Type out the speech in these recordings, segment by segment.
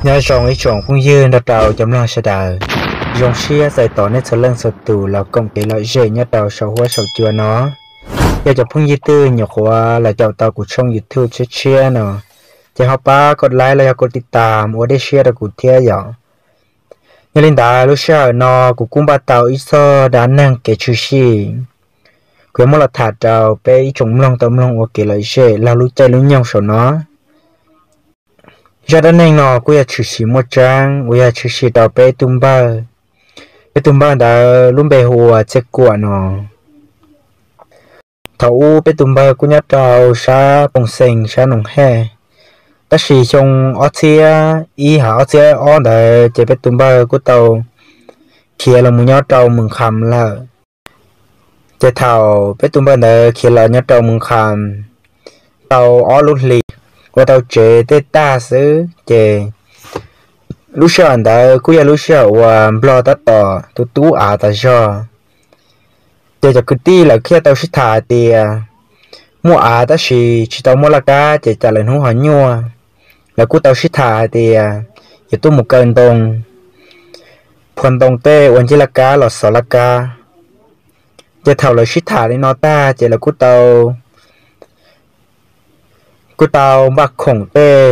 Nyob zoo ib tsoom phooj ywg nrog rau cov mloog sawv daws. Zoo siab txais tos nej txhua leej txhua tus los koom kev lom zem nyob rau saum huab saum cua no. Yog cov phooj ywg twg nyuam qhuav los caum tau kuv tshooj YouTube tshiab tshiab no, ces ho pab koj like los yog koj tij tas ua dej siab rau kuv thiab yom. Yog li ntawd lub sij hawm no kuv kuj npaj tau ib txog dab neeg kev tshwm sim, kuv yuav muab los tham rau peb ib tsoom mloog tau mloog ua kev lom zem laug lub caij lub nyoog saum no. Zaj dab neeg no kuj yog tshwm sim muaj tseeb uas yog tshwm sim rau peb tus npawg. Peb tus npawg ntawd lub npe hu ua Txhiaj Kuam no. Thaum ub peb tus npawg kuj nyob rau sab Poo Xees sab Noos Hej, tab sis xyoo ob txhiab ib hos ob txhiab ob ntawd ces peb tus npawg kuj tau khiav los mus nyob rau Moos Kham lawm. Ces thaum peb tus npawg ntawd khiav los nyob rau Moos Kham tau ob lub hlis, ua tau tsev tej tag xwb ces lub sij hawm ntawd kuj yog lub sij hawm uas Nplog tab tom tu tub av tas zog. Ces cov kwv tij lawv thiaj tau sib tham hais tias muaj av tab sis tsis tau muaj laj kab ces cas lawv hnub ho nyuaj. Lawv kuj tau sib tham hais tias yuav tuaj mus kaw ntoo, phua ntoo tej ua ncig laj kab los xov laj kab. Ces thaum lawv sib tham li no tag ces lawv kuj tau kuj tau npaj khoom tej,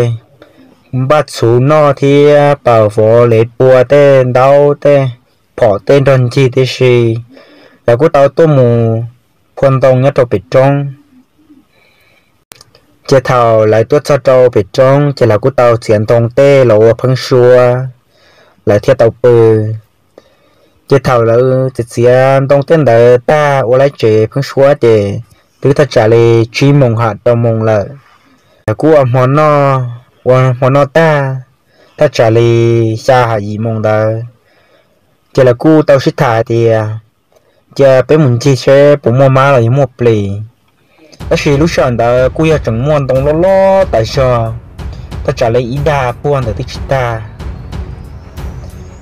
npaj txhuv noj thiab pas vov lev pua tej ntaub tej phom tej nrog ncig tib si. Lawv kuj tau tuaj mus phua ntoo nyob rau pem roob. Ces thaum lawv tuaj txog rau pem roob ces lawv kuj tau txiav ntoo tej los ua pheeb suab, lawv thiaj tau pw. Ces thaum lawv txiav txiav ntoo tej ntawd tag ua lawv tsev pheeb suab ces twb thaj tsam li tsib moos ham rau moos lawm. Lawv kuj ua hmo noj, ua hmo noj tag thaj tsam li xya ham yim moos ntawd, ces lawv kuj tau sib tham hais tias cia peb mus ncig seb puas muaj mab los yog muaj plis. Tab sis lub sij hawm ntawd kuj yog tseem muaj ntoo loj loj tas zog, thaj tsam li ib dag puag ntawd twb tsis tag.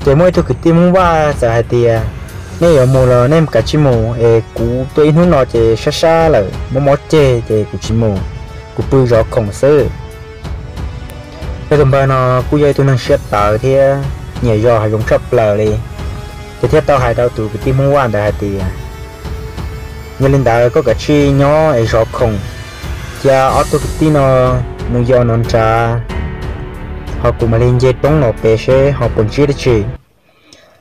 Ces muaj ib tug kwv tij Hmoob Vaj txawm hais tias, nej yuav mus los nej kav tsij mus es kuv tuaj ib hnub no ces sab sab lawm mob mob ceg ces kuv tsis mus, kuv pw zov khoom xwb. Peb tus npawg no kuj yog ib tug neeg siab tawv thiab nyiam zov hav zoov tshaj plaws li, ces thiaj tau hais rau tus kwv tij Hmoob Vaj ntawd hais tias, yog li ntawd koj kav tsij nyob es zov khoom, cia ob tug kwv tij no mus yos no nrad, ho kuv mam li nce roob no pem seb ho puas ntsib dab tsi.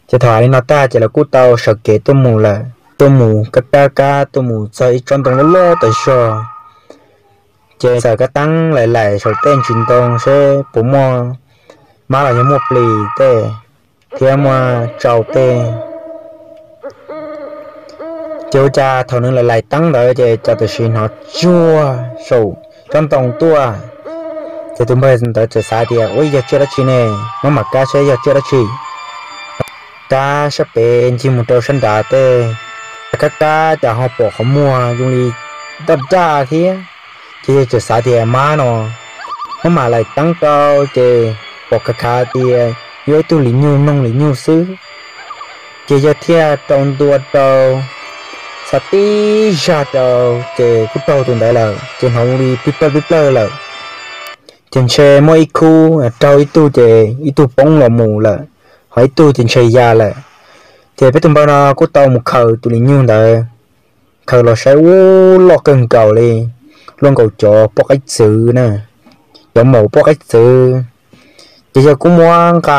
Ces thaum hais li no tag ces lawv kuj tau sawv kev tuaj mus lawm, tuaj mus kab kab kab tuaj mus txog ib tsob ntoo loj loj tas zog. Ces txawm kab teeb laim laim saum tej ntsis ntoo seb puas muaj mab los yog muaj plis tej thiab muaj tsau tej. Ces ua cas thaum nws laim laim teeb ntawd ces cas tam sim hnov tsuag saum tsob ntoo tuaj. Ces tus npawg ntawd txawm xav tias, ua yog tsiaj dab tsi ne, muab mam kab seb yog tsiaj dab tsi. Kab sab pem ncig mus rau sab nrad tej, kab kab cas ho pom qhov muag zoo li daj daj thiab. Ces yawg txawm xav tias mab no, muab mam laim teeb rau ces pom khav khav tias yog ib tug lis nyug noog lis nyug xwb. Ces yawg thiaj rau ntua rau, xa tib zag rau ces kuj raug tus ntawd lawm ces hnov li pib plawg pib plawg lawm. Ces ntshe muaj ib khub raug ib tug ces ib tug poob los mus lawm, ho ib tug ces ntshe ya lawm. Ces peb tus npawg no kuj tau mus khaws tus lis nyug ntawd, khaws los saib ub loj kawg nkaus li, luaj nkaus cov poj qaib txwv na, cov maum poj qaib txwv. Ces yawg kuj muab nqa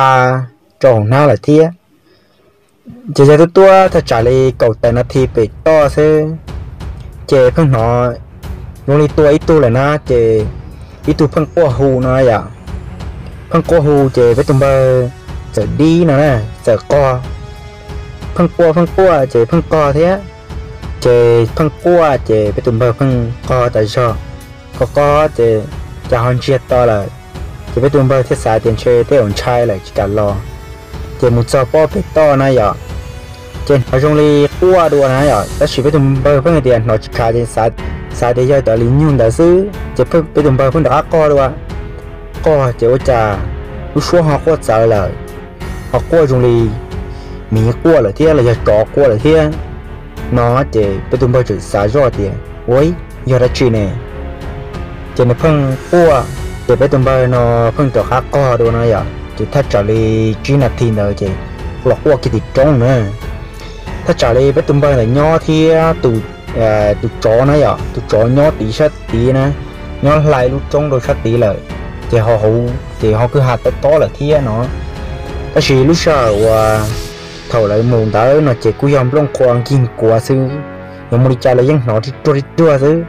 rau hauv hnab lawm thiab. Ces yawg twb tuaj thaj tsam li kaum tawm nas this pem toj xwb, ces pheej hnov zoo li tua ib tug lawm na, ces ib tug pheej quaj hu no yom. Pheej quaj hu ces peb tus npawg txawm dib no na, txawm qog, pheej quaj pheej quaj ces pheej qog thiab. Ces pheej quaj ces peb tus npawg pheej qog tas zog, qog qog ces cas ho ntsiag to lawm. Ces peb tus npawg thiaj xav tias ntshe tej zaum ntshai lawm tsis kam los. Ces mus txog pob pem toj na yom, ces hnov zoo li quaj dua na yom, tab sis peb tus npawg pheej tias hnov tsis khav ces xav tias yog cov lis nyug ntawd xwb, ces peb tus npawg pheej rov qab qog dua. Qog ces ua cas lub suab ho quaj txawv lawm, ho quaj zoo li miv quaj lawm thiab los yog tsov quaj lawm thiab no. Ces peb tus npawg txawm xav zoj tias ua yog dab tsi ne, ces nws pheej quaj, ces peb tus npawg no pheej rov qab qog dua no yom. Thaj tsam li tsib nas this ntawd ces los quaj kiag tim roob na. Thaj tsam li peb tus npawg ntawd nyob thiab tus tsov na yom, tus tsov nyob tim sab tid na, nyob hlais lub roob rau sab tid lawm, ces ho hauv ces ho kwj ha tob tob lawm thiab no. Tab sis lub sij hawm uas thaum lawv mus ntawd no ces kuj yog nplooj qhuav nkig nkuav xwb, yuav mus li cas los yeej hnov ri ruag ri ruag xwb.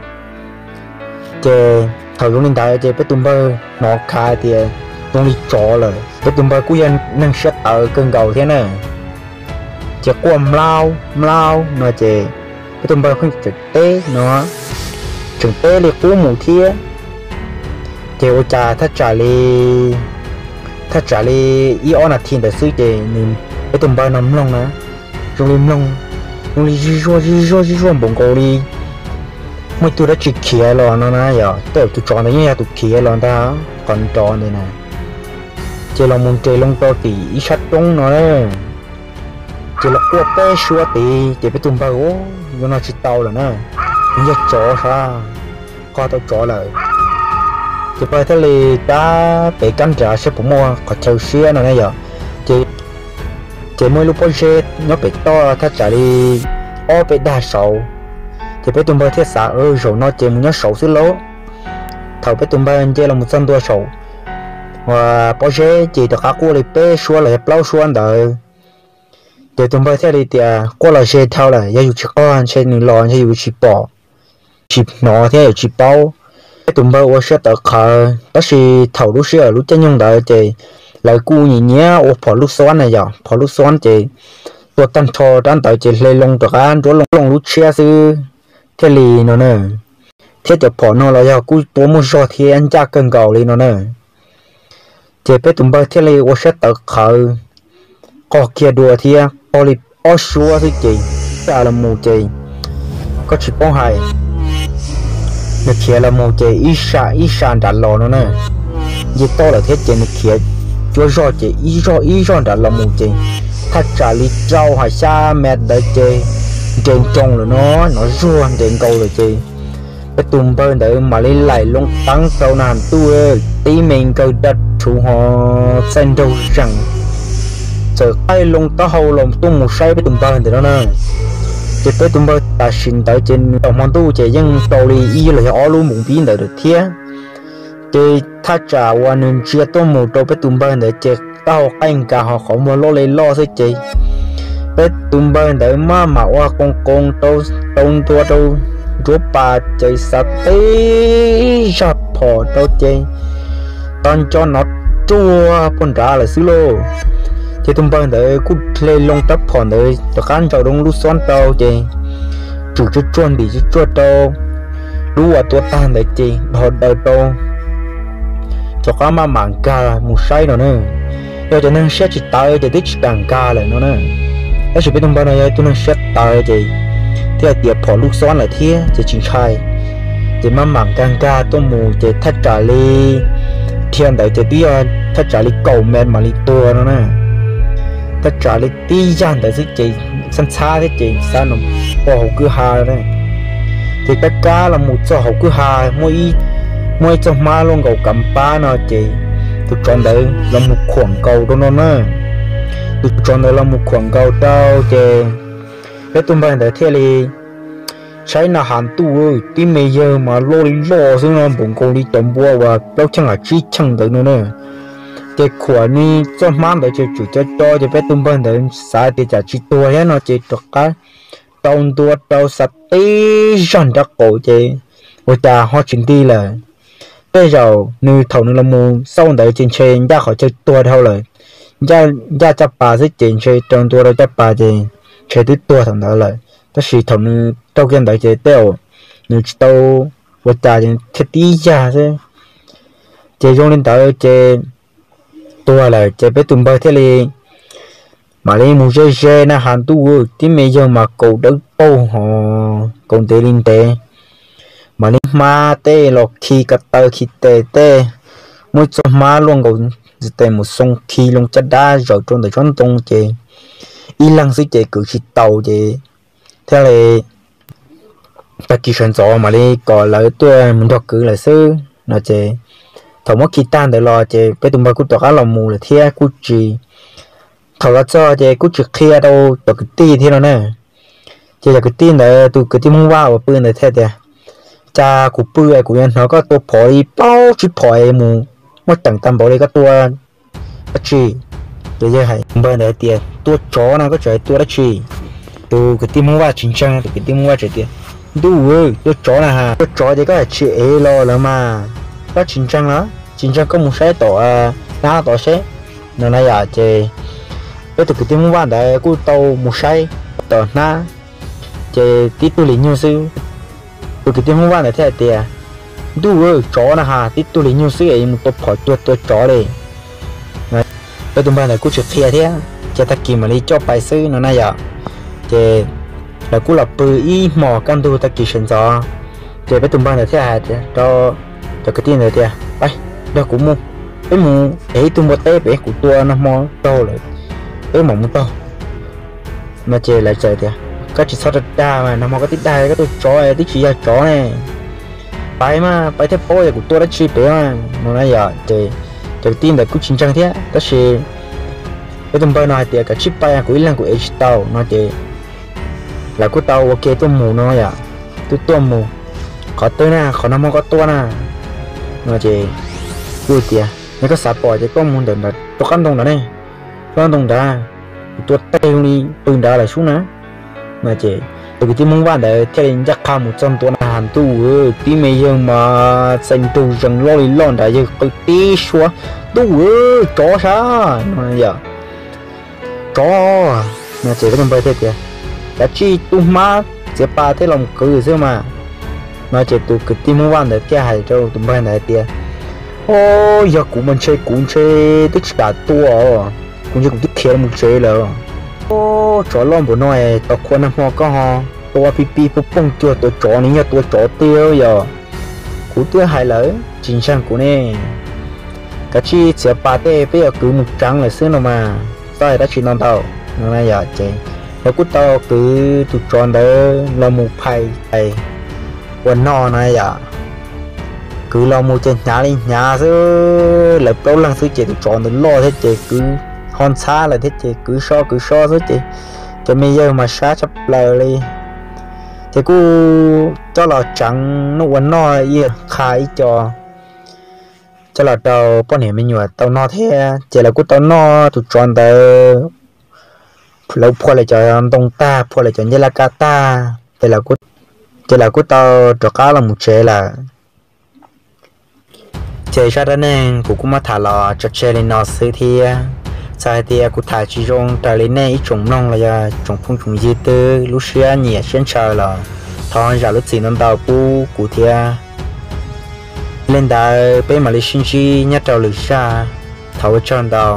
Ces thaum zoo li ntawd ces peb tus npawg hnov khav tias zoo li tsov lawm, peb tus npawg kuj yog neeg siab tawv kawg nkaus thiab na. Ces quaj mlaub mlaub no ces peb tus npawg pheej tseem teb no, tseem teb li qub mus thiab. Ces ua cas thaj tsam li, thaj tsam li ib ob nas this ntawd xwb ces nws, peb tus npawg no mloog na, zoo li mloog, zoo li zij zuag zij zuag zij zuag npaum nkaus li muaj ib tug dab tsi khiav los no na yom, tej zaum tus tsov ntawd yeej yog tus khiav los ntag qhov nrov ntawd na. Ces los mus nres loo rau tim ib sab roob no, ces los quaj peb suab tid ces peb tus npawg, u, yuav no tsis tau lawm na, nws yog tsov sav, qog tau tsov lawm. Ces pawg thiaj li rab pem kab nrad saib puas muaj qhov chaw siab no ne yom. Ces muaj ib lub pob zeb nyob pem toj thaj tsam li ob peb dag saud, ces peb tus npawg thiaj xav, zaum no ces mus nyob saud xwb lauj. Thaum peb tus npawg nce los mus txog ntua saum pob zeb ces rov qab quaj li peb suab los yog plaub suab ntawd. Ces tus npawg thiaj li tias quaj los ze dhau lawm, yog yus tsis qog ntshe nws los ntshe yus tsis pom, tsis hnov thiab yus tsis paub. Peb tus npawg ua siab tawv qhawv tab sis thaum lub sij hawm lub caij nyoog ntawd ces lawv kuj nyiam nyiam ua phom lub xob na yom, phom lub xob ces tua tag nrho rab ntawd ces hle loo rov qab nruab looj lub tshiab xwb thiaj li no na. Thiab cov phom no los yog kuj tua muaj zog thiab ncaj kawg nkaus li no na. Ces peb tus npawg thiaj li ua siab tawv qhawv, qog kiag dua thiab qog li ob suab xwb ces, a los mus ces koj tsis paub hais, nws khiav los mus ces ib sab ib sab nram los no na. Nce toj lawm thiab ces nws khiav cuab zog ces ib zog ib zog nram los mus ces thaj tsam li rau hais xya mev ntawd ces nres nroos lawm no, nov zuag nres nkaus lawm ces peb tus npawg ntawd mam li laim loo teeb rau na, ntuj, tib me nkawg daj rhuv ho txaij nraug zees, txawm qaij loo taub hau los tuaj mus saib peb tus npawg ntawm no na. Ces peb tus npawg tam sim ntawd ces nws tau hmo ntuj ces yeej rau li ib los yog ob lub npoov npib ntawd thiab. Ces thaj tsam uas nws ntsia tuaj mus rau peb tus npawg ntawd ces taub hau qaij nkas ho qhov muag loj li loj xwb ces peb tus npawg ntawd maj mam ua qoo qoo rau ntua rau nruab pas ces xav tib zaj phom rau ces tau nco nov ruag puag nrad lawm xwb lauj. Ces tus npawg ntawd kuj hle loo rab phom ntawd rov qab ntsaws rau lub xob rau ces tsum tsuag tsuag ntim tsuag tsuag rau lub uas tua tag ntawd ces dhos daws rau rov qab maj mam nkag mus saib no na. Yog cov neeg siab tsis tawv ces twb tsis kam nkag lawm no na. Tab sis peb tus npawg no yog ib tug neeg siab tawv ces thiaj hais tias phom lub xob lawm thiab ces tsis ntshai. Ces maj mam nkag nkag tuaj mus ces thaj tsam li dhia ntawd ces twb yog thaj tsam li kaum mev mam li tuag no na. Thaj tsam li tib yag ntawd xwb ces ntxhab ntxhab thiab ces xav no pom hauv kwj ha. Ces kab kab los mus txog hauv kwj ha, muaj ib txoj hmab luaj nkaus kav pab no ces tus tsov ntawd los mus khuam nkaus rau no na. Tus tsov ntawd los mus khuam nkaus rau ces peb tus npawg ntawd thiaj li saib na has ntuj, tib me yawg mas loj li loj xwb no, npaum nkaus li cov npua uas plaub cheej tsib cheej ntawd no na. Ces khuam ni txoj hmab ntawd ces tsum co co ces peb tus npawg ntawd xav tias cas tsis tuag thiab no ces rov qab rau ntua rau xav tib zag nrab qaum ces ua cas ho tsis nti lawm. Tej zaum nws thaum nws los mus xauj ntawd ces ntshe ncaj qhov chaw tuag dhau lawm, ncaj caj pas xwb ces ntshe rau ntua rau caj pas ces ntshe twb tuag thaum ntawd lawm. Tab sis thaum nws raug kiag ntawd ces tej zaum nws tsis tau ua cas thiaj tib yag xwb. Ces zoo li ntawd ces tuag lawm ces peb tus npawg thiaj li mam li mus ze ze na has ntuj, tib me yawg mas kaus dawb paug ho kaus ntev li ntev, mam li hmab tej los khi ko taw khi tes tej, muaj ib txoj hmab luaj nkaus tes mus xoo khi loo caj dab zaws rau ntawm tsob ntoo ces ib leeg xwb ces kwv tsis tau ces thiaj li tag kis sawv ntxov mam li kom lawv tuaj mus nrog kwv lawm xwb no ces Thaum muab khi tag ntawd los ces peb tus npawg kuj rov qab los mus lawm thiab kuj tsis, thaum los txog ces kuj tsis qhia rau cov kwv tij thiab no na. Ces cov kwv tij ntawd tus kwv tij Hmoob Vaj uas pw ntawd thiaj tias, cas kuv pw es kuv yuav hnov koj tua phom li plaub tsib phom es mus muaj teem tag npaum li, koj tua dab tsi? Ces yawg hais, tus npawg ntawd tias tua tsov no koj tseem tua dab tsi? Tus kwv tij Hmoob Vaj tsis ntseeg, tus kwv tij Hmoob Vaj tseem tias, ntuj, tua tsov na has, tua tsov ces koj hais tsis ev los lawm mas, koj tsis ntseeg los tsis ntseeg koj mus saib tom hnab tod seb, no na yom. Ces peb tus kwv tij Hmoob Vaj ntawd kuj tau mus saib tom hnab, ces tib tug li nyuag xwb. Tus kwv tij Hmoob Vaj ntawd thiaj hais tias, ntuj, tsov na has, tib tug li nyuag xwb es mus tua phom cuag tua tsov li. Peb tus npawg ntawd kuj tsis qhia thiab, ces tag kis mam li coj pais xwb no na yom. Ces lawv kuj los pw ib hmos kaj ntug tag kis sawv ntxov, ces peb tus npawg ntawd thiaj hais rau cov kwv tij ntawd tias, peb, nrog kuv mus, peb mus ev ib tug npua teb pem, kuv tua nag hmo raug lawm, peb mam mus taug. No ces lawv txawm tias, koj tsis txhob dag dag mas, nag hmo koj twb dag koj tua tsov twb tsis yog tsov ne. Pais mas pais thiaj paub yog kuv tua dab tsi pem mas, no na yom. Ces cov kwv tij ntawd kuj tsis ntseeg thiab, tab sis peb tus npawg no hais tias kav tsij pais, kuv ib leeg kuv ev tsis tau no ces lawv kuj tau ua ke tuaj mus no yom. Tuaj tuaj mus, qhov twg na, qhov nag hmo koj tua na, no ces kuj tias, yog koj xav pom ces koj mus ntawm rau qab ntoo ntawd ne, rau qab ntoo ntawd, kuv tua teg zoo li pw nrad lawm sub na. No ces tus kwv tij Hmoob Vaj ntawd thiaj li ncaj qha mus txog ntua na has, ntuj, tib me yawg mas txaij nraug zees loj li loj nrad, yawg qw tib suab, ntuj, tsov sab no yom, tsov. No ces peb tus npawg thiaj tias, kav tsij tu hmab txiav pas thiab los mus kwv xwb mas. No ces tus kwv tij Hmoob Vaj ntawd thiaj hais rau tus npawg ntawd hais tias, o, yog kuv mas ntshe kuv ntshe twb tsis kam tua, kuv ntshe kuv twb khiav los mus tsev lawm. O, tsov loj npaum no es tau qhua nag hmo koj ho tua pib pib phooj phooj cuag tua tsov ne, yog tua tsov tiag yog. Kuv twb hais lawm tsis ntseeg kuv ne. Kav tsij txiav pas tej, peb yuav kwv mus tsev lawm xwb no mas, txhob hais dab tsi ntau ntau no na yom. Ces lawv kuj tau kwv tus tsov ntawd los mus phais ua noj no yom. Kwv los mus ces hnyav li hnyav xwb, lawv plaub leeg xwb ces tus tsov ntawd loj thiab ces kwv ho ntxhab lawm thiab ces kwv so kwv so xwb ces cov me yawg mas sab tshaj plaws li. Ces kuj coj los tsev noj ua noj ib qha ib co, coj los rau poj niam me nyuam tau noj thiab. Ces lawv kuj tau noj tus tsov ntawd, lawv phua lawv cov ntoo tag, phua lawv cov ncej laj kab tag, ces lawv kuj tau rov qab los mus tsev lawm. Ces zaj dab neeg kuv kuj muab tham los tso tseg li no xwb thiab. Txawm hais tias kuv tham tsis zoo raws li nej ib tsoom mloog los yog tsoom phooj tsoom ywg twg lub siab nyiam siab ntshaw los thov zam lub txim ntau ntau pub kuv thiab. Li ntawd peb mam li sib ntsib nyob rau lwm zaj. Thov ua tsaug ntau.